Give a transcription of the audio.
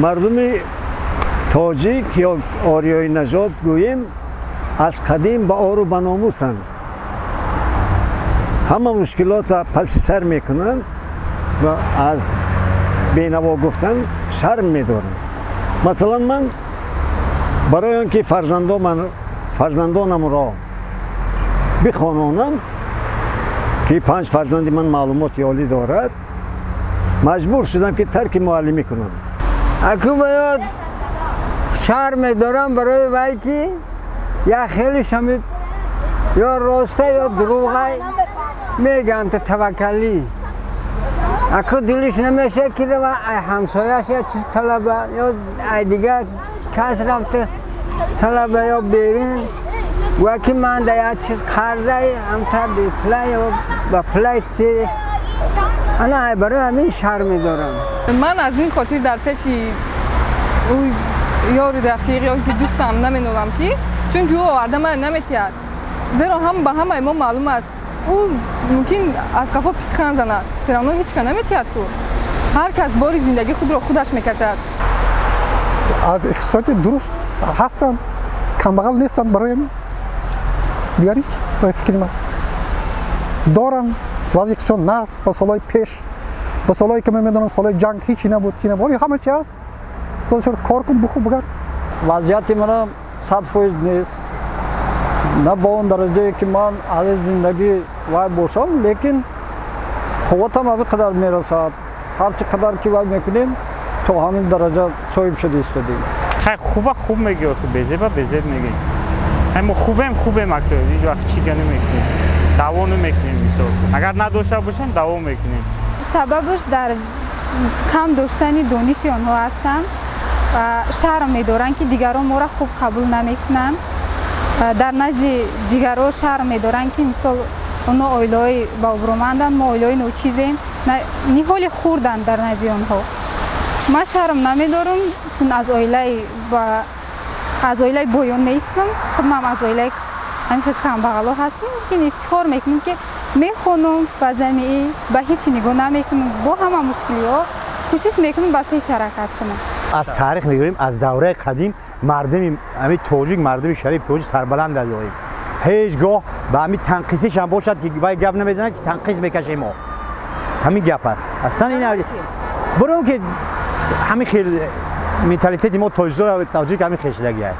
Мардуми тоҷик ё ориёи нажод гӯем, аз қадим ба ору ба номусанд, ҳама мушкилотро паси сар мекунанд ва аз бенаво гуфтан шарм медоранд. Масалан, ман барои он ки фарзандонамро бихононам, ки панҷ фарзанди ман маълумоти олӣ дорад, маҷбур шудам, ки тарки муаллимӣ кунам. Аку бояд шарм медорам барои вай, ки як хеле шами ё роста, ё дурӯғай мегӯянд, ту таваккалӣ. Аку дилиш намеша, ки рава ай ҳамсояш я чиз талаба ё ай дигар кас рафта талаба ё берун ва ки ман да як чиз қарзай ҳамта бепулай ё ба пулай ти ана ай барои ҳамин шарм медорам. Ман аз ин хотир дар пеши ӯ ёри рафиқ ё ки дӯстам наменолам, ки чунки ӯ оварда ман наметиҳад, зеро ҳам ба ҳамаи мо маълум аст, ӯ мумкин аз қафо писхан занад, всё равно ҳеҷ ка наметиҳад ку. Ҳар кас бори зиндагии худро худаш мекашад. Аз иқтисоди дуруст ҳастанд, камбағал нестанд. Барои ҳамин дигар ҳеҷ ба фикри ман доранд вазъи иқтисод нағз. Ба солҳои пеш, ба солҳое ки ман медонам, солҳои ҷанг, ҳечи набуд, чи набуд. Ҳоли ҳама чи ҳаст, кор кун, бухӯр, бигард. Вазъияти мана 100% нест, на ба он дараҷае, ки ман аҳли зиндагӣ вай бошам, лекин қувватам ҳамин қадар мерасад. Ҳарчи қадар ки вай мекунем, то ҳамин дараҷа соҳиб шуда истодем. Хай, хуба хуб мегӯ, безеба безеб мегӯ. Ҳай, мо хубем, хубем, ака, ҳеҷ вақт чига намекунем, даъво намекунем. Мисол, агар надошта бошем, даъво мекунем. Сабабаш дар кам доштани дониши онҳо ҳастанд ва шарм медоранд, ки дигарон моро хуб қабул намекунанд. Дар назди дигарон шарм медоранд, ки мисол онҳо оилаҳои баобрӯманданд, мо оилаҳои ночизем, ниҳоли хурданд дар назди онҳо. Ман шарм намедорам, чун аз оилаи боён нестам, худмам аз оилаи ҳамин камбағало ҳастам, лекин ифтихор мекунам, ки мехонам, ба замиӣ ба ҳечи нигоҳ намекунам, бо ҳама мушкилиҳо кӯшиш мекунам ба пеш ҳаракат кунам. Аз таърих мегӯем, аз давраи қадим мардуми ҳамин тоҷик, мардуми шариф тоҷик сарбаланд дорем. Ҳеҷ гоҳ ба ҳамин танқисишам бошад, ки вай гап намезанад, ки танқис мекашем мо. Ҳамин гап аст аслан. Ин буром, ки ҳамин хел менталитети мо, тоҷик, ҳамин хел шудагиа.